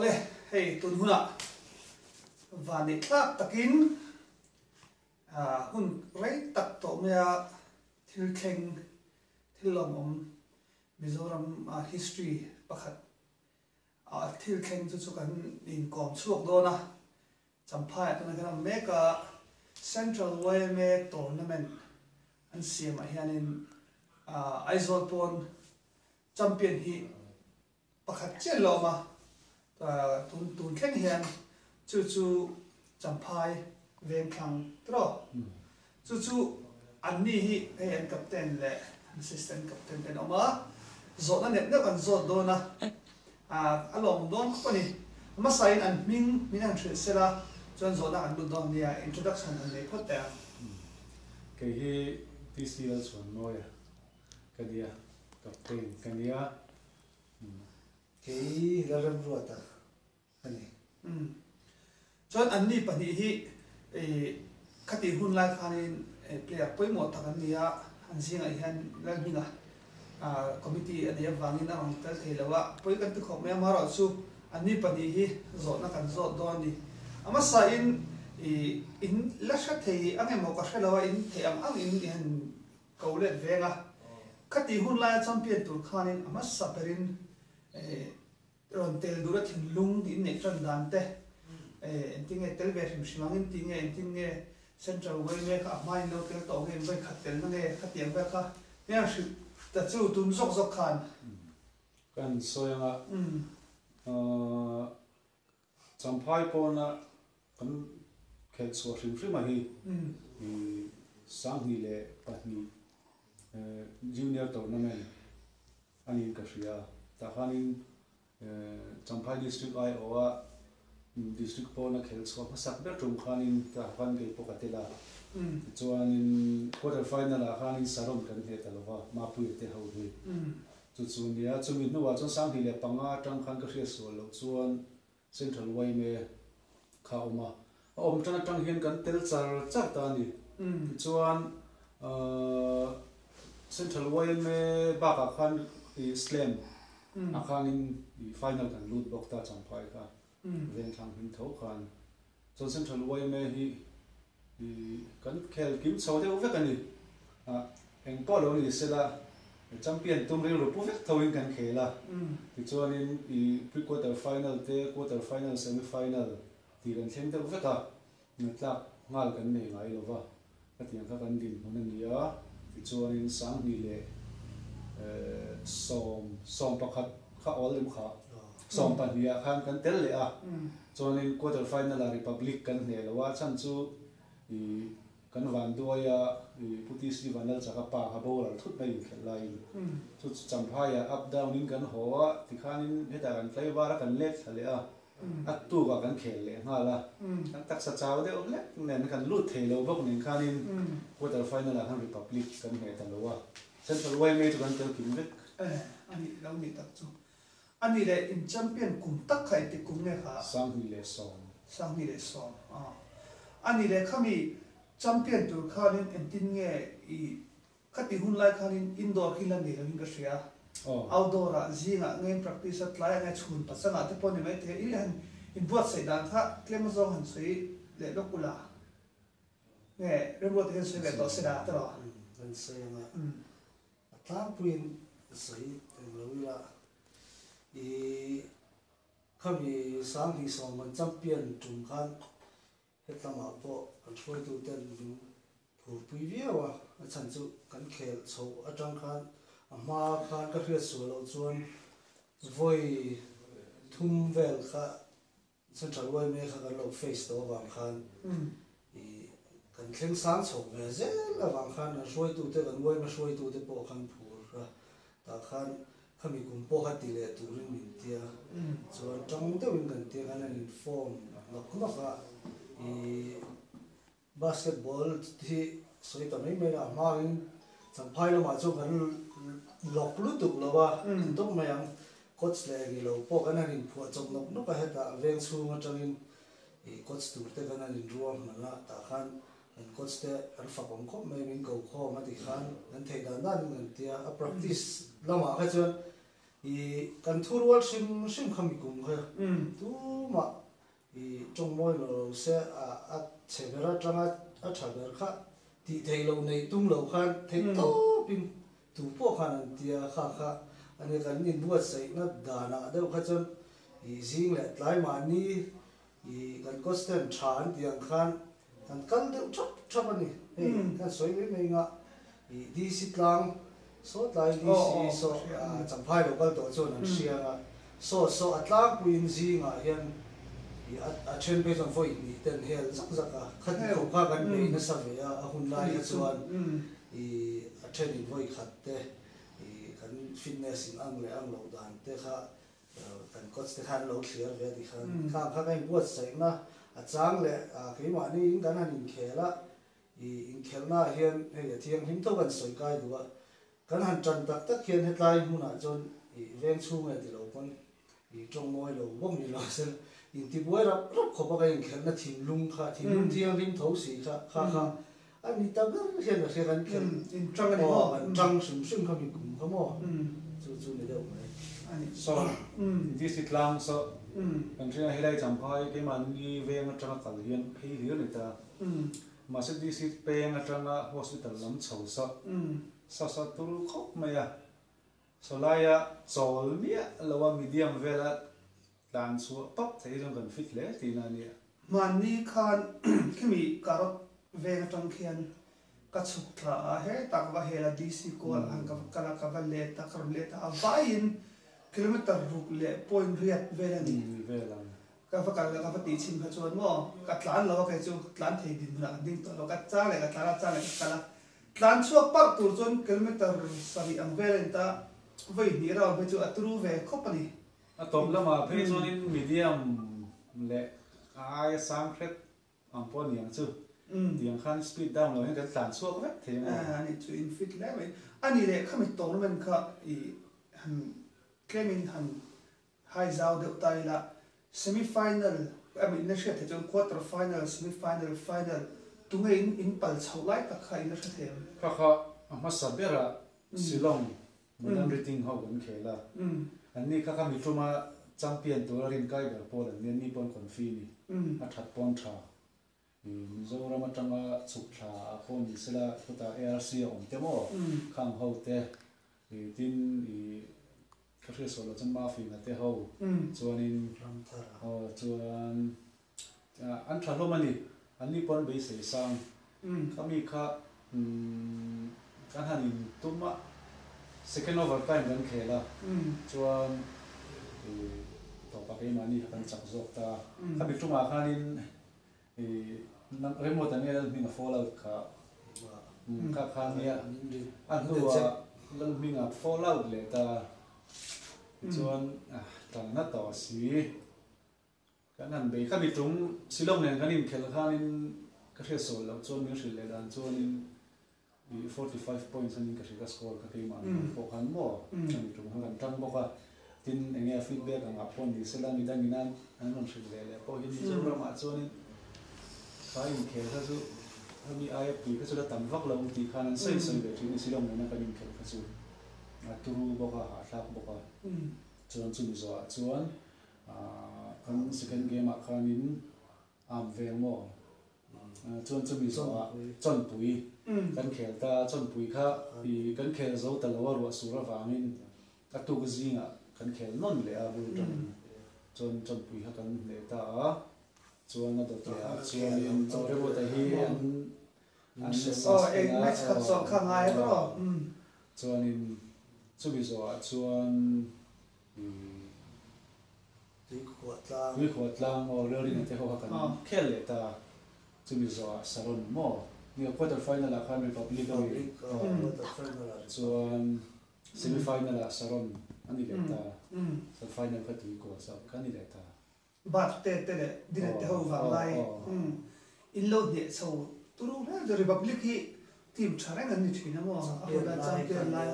Awle, hei tun hunah vanneih thlak takin hun rei tak tawh maia thil thleng, thil lawmawm Mizoram history pakhat thil thleng chu chu kan inkawm chhuak dawn a. Champhaiah tuna kan awm mek a, Central yma Tournament an siamah hianin Aizawl pawn champion hi pakhat chiah la awm a, tun tun thleng hian chu chu Champhai Vengthlang tiraw? Chu chu anni hi hei an captain leh an assistant captain te an awm a, zawhna neuh neuh an zawt dawn a, a lawm dawn khawp a ni. Hmasain an hming min han hrilh sela chuan zawhna an lut dawn nia, introduction han nei phawt teh ang. Kei hi TC Lalchhuanmawia ka nia, captain ka nia. Kei Lalremruata a ni. Umm. Chuan anni pahnih hi khatih hun lai khanin player pawimawh tak an ni a, an zingah hian Lalhminga committee a neih avangin a rawn tel thei lo a, pawi kan ti khawp mai a, amaherawh chu anni pahnih hi zawhna kan zawt dawn a ni. A hmasain in la hre thei ang emaw ka hre lo a, in theih ang ang in han ko let veng a, khatih hun laia champion tur khanin a hmasa berin Rawn tel duh a thinlung in neih tan dan te engtin nge tel ve hrim hrim ang in tih nge engtin nge Central yma kha a hma in lo tel tawh nge in vawi khat telna nge khatiang vel kha hmel hrilh ta chu tum zawk zawk khan. Kan sawi anga Champhai pawna kan khelh chhuah hrim hrim a hi 2002 Junior Tournament a niin ka hria. Tah khanin Champhai District aiawha District pawna khelh chhuah hmasak ber tum khanin tah khan kei pawh ka tel a. Tichuanin Quarter Final ah khanin Saron kan hneh ta lova, Mapuia te ho hi. Chu chu nia, chumi hnuah chuan 2005 atang khan ka hriat sual loh chuan Central yma kha a awm a, a awm tan atang hian kan tel char char ta a ni. Tichuan Central yma bakah khan i Slam ah khanin i final kan lut bawk ta Champhai kha Vengthlang hming tho khan. Chuan Central yma hi i kan khel kim chho deuh vek a ni. Eng pawh lo ni sela champion tum rilru pu vek tho in kan khel a, tichuanin i pre quarter final te quarter final semi final tih kan thleng deuh vek a, tlak nghal kan nei ngai lo va, khatiang kha kan dinhmun a ni a, tichuanin 2010, 11 kha awl lem kha 12 ah khan kan tel leh a, chuanin quarter final ah Republic kan hneh lo a, chhan chu i. Kan van duai a, i Pu TC Vanlalchaka pa kha boral thut mai inkhelh laiin chu chu Champhaiah up down in kan haw a, tikhanin hetah kan tlaivar a kan let thla leh a, a tukah kan khel leh nghal a, kan taksa chau deuh hlek nen kan lut thei lo bawk nen khanin quarter final ah khan Republic kan hneh ta lo a, Central yma chu kan tel kim vek. E, a nih lo nih tak chu. A nih leh in champion kum tak kha engtik kum nge kha? 2010. 2010, aw. A nih leh khami champion tur khanin engtin nge i khati hun lai khanin indoor khi la nei lovin ka hria. Outdoor ah zingah nge in practice a, tlaiah nge chhun pachangah te pawh ni mai thei a, i han inbuatsaih dan kha tlem azawng han sawi leh lawk ula. Nge Remruata hian sawi leh tawh se la tiraw? An sawi anga. A tlangpuiin sawi eng lo ila i khami 2010 kan champion tum khan hetlamah pawh kan hruaituten min phurpui viau a, a chhan chu kan khel chho atang khan a hma khan ka hriat sual loh chuan vawi thum vel kha Central yma kha kan lo face tawh avang khan i kan thleng sang chho ve zel avang khan kan hruaitute kan yma hruaitute pawh khan phur a, tah khan khami kum pawh kha ti leh turin min tia chuan tang deuhin kan tia khan an inform nawk nawk a, i Basketball hi sawi ta mai mai la, a hmain Champhai lamah chuan kan lawk lutuk lo a, ti tawp mai ang. Coach leh eng ilo pawh kan han inphuah chawp nawk nawk a, hetah veng chhung atangin ih coach tur te kan han inruam hman a, tah khan kan coach te an fak awm khawp mai, min ko khawm a tih khan kan theih dan danin kan ti a, a practice lamah kha chuan. I kan thurual hrim hrim khami kum kha tumah i tawng mawi lo lo se a a chhe ber atanga a tha ber kha tih theih loh neih tum lo khan theih tawpin tu pawh khan an tia kha kha ania kan inbuatsaihna danah deuh kha chuan i zing leh tlai mahni i kan coach ten tha an tih ang khan kan kal deuh thap thap a ni. Hei kan sawi mai mai anga i DC tlang saw tlai DC saw Champhai lo kal tawh chuan an hria anga saw saw a tlangpuiin zingah hian i a then phei chuan vawi hnih ten hel zak zak a khati khawp kha kan bei nasa ve a a hun lai kha chuan i a thenin vawi khat te i kan fitness in ang leh ang loh dan te kha Kan coach te khan an lo thlir ve a ti khan khang kha ka inbuatsaihna a chang leh keimahni in kan han inkhel a, i inkhelhna ah hian hei a thianghlim tho kan sawi kai duh a, kan han tan tak tak hian hetlai hmunah chuan i veng chhung e ti lo pawn i tawng mawi lo bawk ni lo se intibuai rap rap khawp a ka inkhelhna thinlung kha thinlung thianghlim tho si kha kha kha a ni ta ber hian ka hria kan khelh in tang a ni maw? Kan tang hrim hrim kha mi kum kha maw? Chu chu ni deuh mai. Saw DC tlang saw kan hria helai Champhai keimahni veng atanga kal hian phei hlir a ni ta. Mahse DC peng atanga hospital lam chho saw saw saw tur khawp mai a. Saw laia chawl miah lo a medium vela tlan chhuah pap theih hi chuan kan fit hle tihna a nia. Hmanni khan khimi carrot veng atang khian ka chhuk thla a, hetah ka va hel a DC kual ah khan ka va kal a, ka va let a, ka rawn let a, a vaiin kilometer ruk leh point riat vel a ni. Ka va kal a, ka va tih chhin kha chuan maw ka tlan lo a kei chu tlan thei dinhmunah ka ding tawh lo, ka chang leh ka tlan a, chang leh ka kal a, Tlan chhuak parh tur chuan kilometer sarih ang vel a ni ta, vawi hnih round phei chu a turu ve khawp a ni. A tawp lamah phei chuanin medium leh a aia sang hret ang pawh a ni ang chu. Tiang khan speed down lo hian kan tlan chhuak vek thei ang aw. A ni chu in fit hle mai. A ni leh khami tournament kha i han tlemin han hai zau deuh ta ila Semi final emaw in la hriat theih chuan quarter final, semi final, final tunge in in pal chhoh lai tak kha in la hre thei ang. Kha kha a hmasa berah Shillong Modern Reading ho kan khel a, anni kha kha mitluma champion tura rin kai ber pawl an ni, anni pawn confi ni, a that pawn tha. Mizoram atanga chhuk thla ah pawh ni sela khutah ARC a awm te maw khang ho te tin i ka hriat sual loh chuan Mafina te ho chuanin aw chuan an tha hlawm a ni an ni pawh an beisei sang khami kha kan han in tum a second over time kan khel a chuan i tawpah keimahni kha kan chak zawk ta khami tumah khanin I remote ang nge Lalhminga fall out kha kha kha nia a hnuah Lalhminga fall out leh ta tichuan tangna tawh si kan han bei kha mi tum Shillong nen kan inkhelh khanin ka hriat sawi loh chuan min hrilh leh dan chuanin i 45 points anin ka hrilh a score kha keimah ang pawh khan maw a mi tum kha kan tang bawk a tin enge a feedback ang ah pawh ni sela midang ina an rawn hrilh ve leh pawh hi Mizoram ah chuanin kha inkhel kha chu hemi aia pui kha chu la tam vak lo ang tih khan an sawi sawi ve thin a ni Shillong nena kan inkhelh kha chu a turu bawk a hahthlak bawk a chuan chumi zawhah chuan kan second game ah khanin Am veng maw? Chuan chumi zawhah Chawnpui kan khel ta a, Chawnpui kha i kan khel zo ta lo a ruah sur avangin a tuk zingah kan khel nawn leh a bul tangin chuan Chawnpui kha kan hneh ta a, chuan a dawt leh ah chuanin aw Remawta hi an an suspend a aw chuanin chumi zawhah chuan i Tuikhuah tlang aw Rilrina te ho kha kan khel leh ta chumi zawhah Saron maw nia quarter final ah khan Republic a ni chuan semi final ah Saron a ni leh ta chuan final kha Tuikhuah sak kha a ni leh ta. Bat te te leh Dinet te ho vang lai in lo hneh chho turu hle chu Republic hi Team tha reng an ni thin a maw? A hun a champion lai.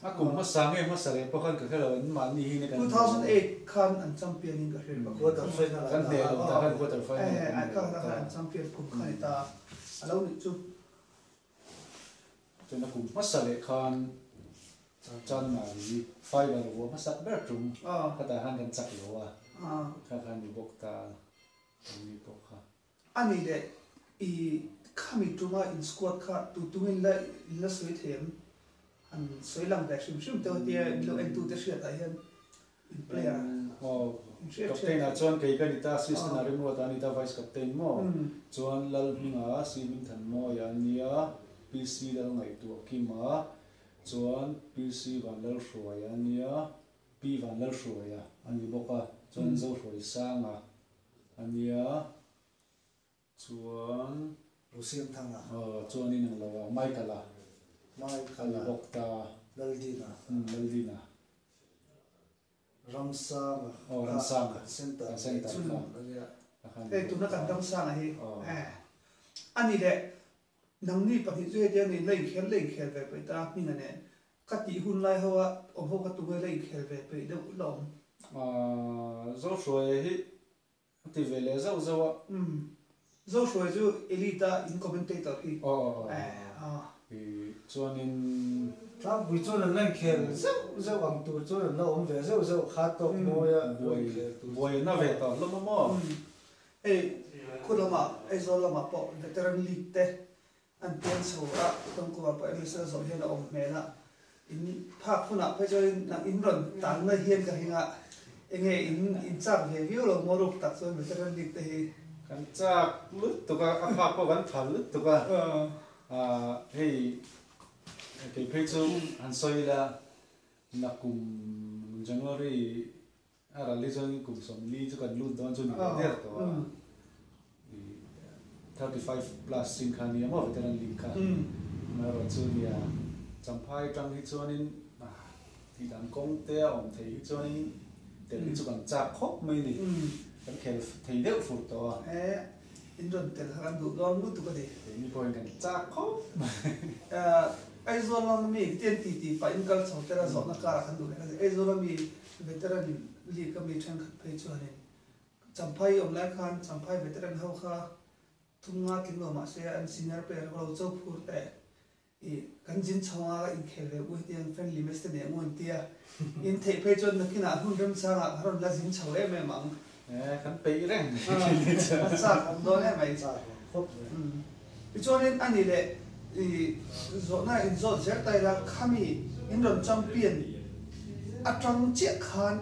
A kum hmasa nge hmasa leh pawh khan ka hre lo, an mahni hi kan 2008 khan an champion in ka hre lo. Quarter final an hneh lo ta khan quarter final an hneh lo ta. An champion kum kha ni ta a lo nih chu. Chuan a kum hmasa leh khan. Chanmari fiber vuah hmasak ber tum khatah khan kan chak lo a, kha kha ni bawk ta an ni pawh kha. A nih leh i khami tuma in squad kha tu tungin la in la sawi thei em? Han sawi lang ve hrim hrim teuh tia in lo entute hriatah hian in player in hriat hriat. Captain ah chuan kei ka ni ta, assistant ah Rimruata a ni ta, vice captain maw? Chuan Lalhminga, Si Hmingthanmawia a nia, PC Lalngaihtuah Kima, Chuan PC Vanlalhruaia a nia, Pi Vanlalhruaia a ni bawk a, chuan Zohruaisanga a nia, chuan. Rusiamthanga. Aw, chuan in ang lo a, Michael-a a ni bawk ta. Laldina. Umm, Laldina. Ramsanga. Aw, Ramsanga. Kan center. Kan center kha. A kha ni bawk ta. Hei tuna kan Ramsanga hi a ni leh Nangni pahnih chu hetiang niin la inkhel la inkhel ve peih ta hminga nen ka tih hun lai ho a awm ho kha tunge la inkhel ve peih deuh la awm. Zohruaia hi a ti ve leh zauh zauh a. Umm. Zohruaia chu elite a in commentator hi. Aw aw aw. Chuanin. Tlangpui chuan an la inkhel zeuh zeuh ang tur chuan an la awm ve zeuh zeuh kha tawk mawi a lo inkhel tur chu. Buaina ve tawh hlawm a maw? Hei khu lamah Aizawl lamah pawh Veteran League te an pian chho a, Tawngkawmah pawh MSL zawh hian a awm hmel a, in phak hunah phei chuan nang in rawn tan mai hian ka ring a, enge in in chak ve viau lo maw ruk tak chuan Veteran League te hi. Kan chak lutuk a, a phak pawh kan phal lutuk a, hei kei phei chu han sawi ila nakum January A ral hi chuan kum 40 chu kan lut dawn chu ni ve der tawh a, 35 plus chin kha nia maw veteran league kha amaherawh chu nia Champhai atang hi chuanin tih dan kawng te a awm thei hi chuanin tel hi chu kan chak khawp mai ni, kan khel thei deuh fur tawh a. E, in rawn tel kha kan duh dawn lutuk a ni. Keini pawhin kan chak khawp mai. Aizawl lama mi tian ti ti pah in kal chho tel a zawhna karah kan duh leh a ni. Aizawl ami Veteran League a mi thenkhat phei chuanin Champhai awm lai khan Champhai Veteran ho kha thum nga tling lo mahse an senior player ho lo cho phur teh i kan zin chho nga ka inkhel ve u hetiang friendly match te nei ang u an tia in theih phei chuan nakinah hun remchangah ka rawn la zin chho em em ang. E kan peih reng a chak awm dawn em mai. Chak awm khawp mai. Tichuanin ani leh i zawhna inzawt zel ta ila khami in rawn champion atang chiah khan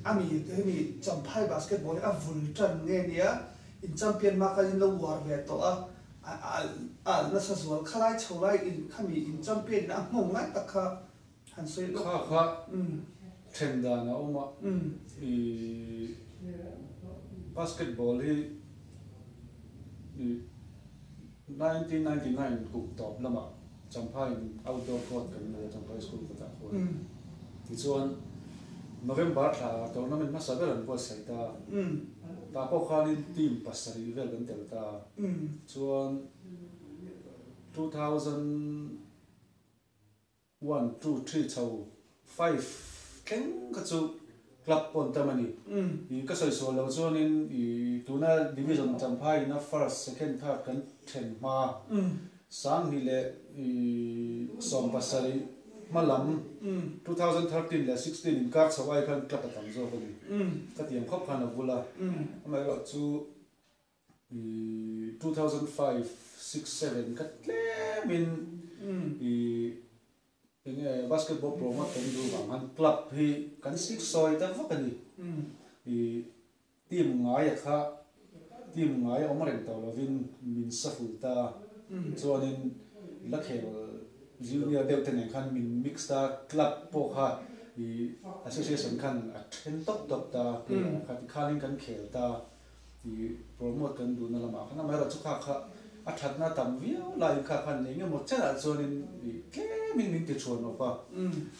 ami hemi Champhai basketball hi a vul tan nge nia in champion hma khan in lo uar ve tawh a a alh nasa zual khalai chho lai in khami in champion in a nghawng lai tak kha han sawi lawk. Kha kha then dan a awm a i basketball hi i 1999 kum tawp lamah Champhai in outdoor court kan nei a Champhai school kawtah khuan tichuan November thla tournament hmasa ber an buatsaih ta tah pawh khanin team pasarih vel kan tel ta chuan 2000 One, two, three chho five thleng kha chu club pawn tam a ni. I ka sawi sual lo chuanin i tuna division Champhai ina first, second, third kan then hma 2017 leh hma lam 2013 leh 16 inkar chho ai khan club a tam zawk a ni. Ka tiang khawp khan a vul a, amaherawhchu I 2005, 6, 7 ka tlemin i enge basketball promote kan duh vang khan club hi kan sik sawi ta vak a ni. I team ngaia kha team ngai awm reng tawh lovin min shuffle ta chuanin la khel junior deuh te nen khan min mix ta club pawh kha i association khan a then tawp tawp ta player kha tikhanin kan khel ta. I promote kan duhna lamah khan amaherawh chu kha kha a thatna tam viau laiin kha khan eng emaw chenah chuanin i tlemin min ti thuan awp a.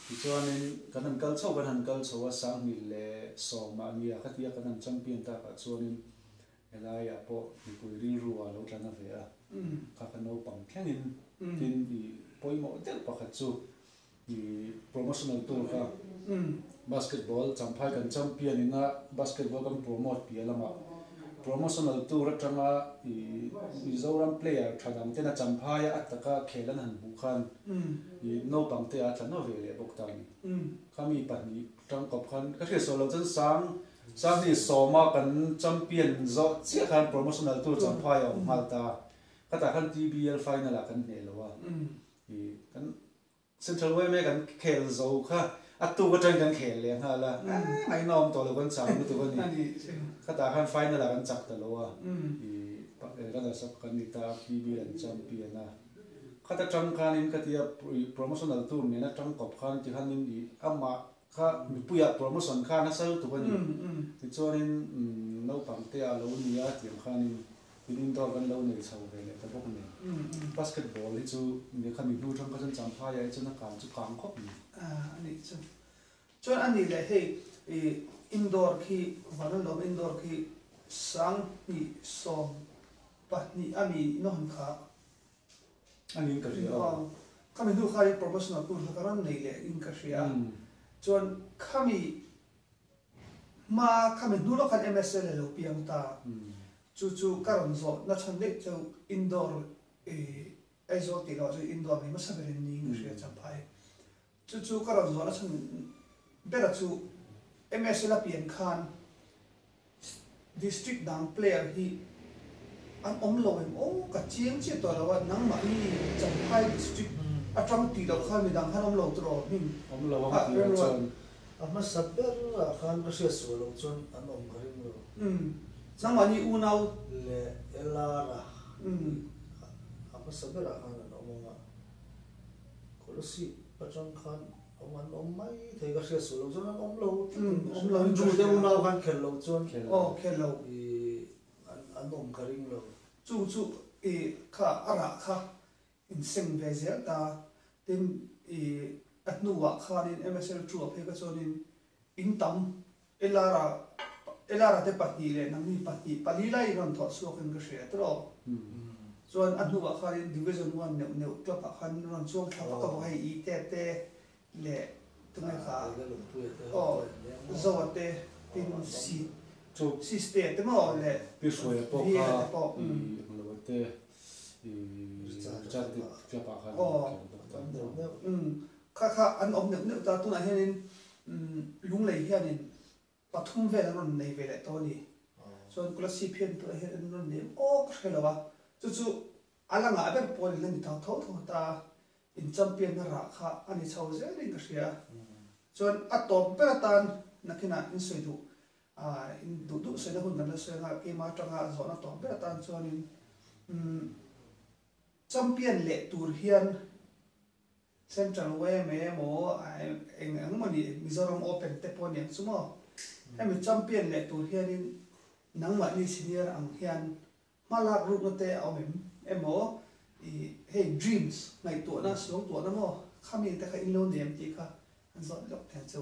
Tichuanin kan han kal chho kan han kal chho a 2010 ah nia kha tia kan han champion takah chuanin helaiah pawh mipui rilru ah lo tla na ve a. Kha kha naupang thlengin tin i pawimawh deuh pakhat chu I promotional tour kha basketball Champhai kan champion in a basketball kan promote piah lamah Promotional tour atanga i Mizoram player tha dang tena Champhaia a taka khel an han hmuh khan i naupang te a tla na ve leh bawk ta a ni. Khami pahnih tangkawp khan ka hriat sual loh chuan sang Sanghnih sawma kan champion zawh chiah khan promotional tour Champhai a awm nghal ta. Khatah khan TBL final ah kan hneh lo a. I kan Central yma kan khel zo kha a tuk atangin kan khel leh nghal a, ngaihna awm tawh lo kan chau lutuk a ni. Khatah khan final ah kan chak ta lo a, i runners up kan ni ta a, PBL an champion a. Khat atang khanin ka tia promotional tour nena tangkawp khan tikhanin i amah kha mipuiah promotion kha nasa lutuk a ni. Tichuanin naupang te a lo nia tiang khanin Tin indoor kan lo nei chho ve leh ta bawk nen. Basketball hi chu ni kha mi hnu thang kha chuan Champhaiah hi chuan a kang chu kang khawp mai. A nih chu. Chuan a nih leh hei i indoor khi Vanlalawm indoor khi 2012 a mi nawn kha. A niin ka hria a. Khami hnu kha i promotional tour kha ka rawn nei leh in ka hria. Chuan khami Hma khami hnu lawk khan MSL a lo piang ta. Chu chu ka rawn zawh na chhan daih chu indoor i Aizawl tih loh chu indoor nei hmasa berin niin ka hria Champhai. Chu chu ka rawn zawh na chhan bera chu MSL a pian khan District dang player hi an awm lo em aw ka chiang chiah tawh lo a nangmahni Champhai district atang tih loh khan midang khan awm lo tawh hming Awm lo ang tih ah chuan. A hmasa ber ah khan ka hriat sual loh chuan an awm ka ring lo. Nangmahni unau. Leh LR-a a hmasa ber ah khan an awm ang a, Kolasib atang khan Awm an awm mai thei ka hriat suh lo chuan an awm lo awm lo in Ju te unau khan khel lo chuan aw khel lo i an awm ka ring lo. Chu chu i kha a rah kha in seng ve zel ta tin i a hnuah khanin MSL two ah phei kha chuanin in tam Elara Elara te pahnih leh nangni pahnih pali lai rawn thawh chhuak in ka hria tawh chuan a hnuah khanin Division one neuh neuh club ah khan rawn chuang thla vak a bawk hei i te te leh tunge kha aw Zoa te tin si Siste te maw leh Pi Hruaia pawh Via kha te pawh i Englo te i Richard te club ah khan rawn khel bawk ta. Kha kha an awm neuh neuh ta tunah hianin Lunglei hianin pathum vel an rawn nei ve leh tawh a ni. Chuan Kolasib hian tunah hian an rawn nei em aw ka hre lo a, chu chu a la ngah ber pawl in la ni tho tho tho ta, in champion na rah kha a ni chho zelin ka hria. Chuan a tawp ber atan nakinah in sawi duh in duh duh sawina hun kan la sawi anga keimah atanga zawhna tawp ber atan chuanin champion leh tur hian Central yma emaw eng eng emaw ni Mizoram Open te pawh aniang chu maw. Hemi champion leh tur hianin nangmahni senior ang hian hma lak rukna te a awm em emaw i hei dreams ngaihtuahna suangtuahna maw khami te kha in lo nei em tih kha an zawt lawk thei ang chu.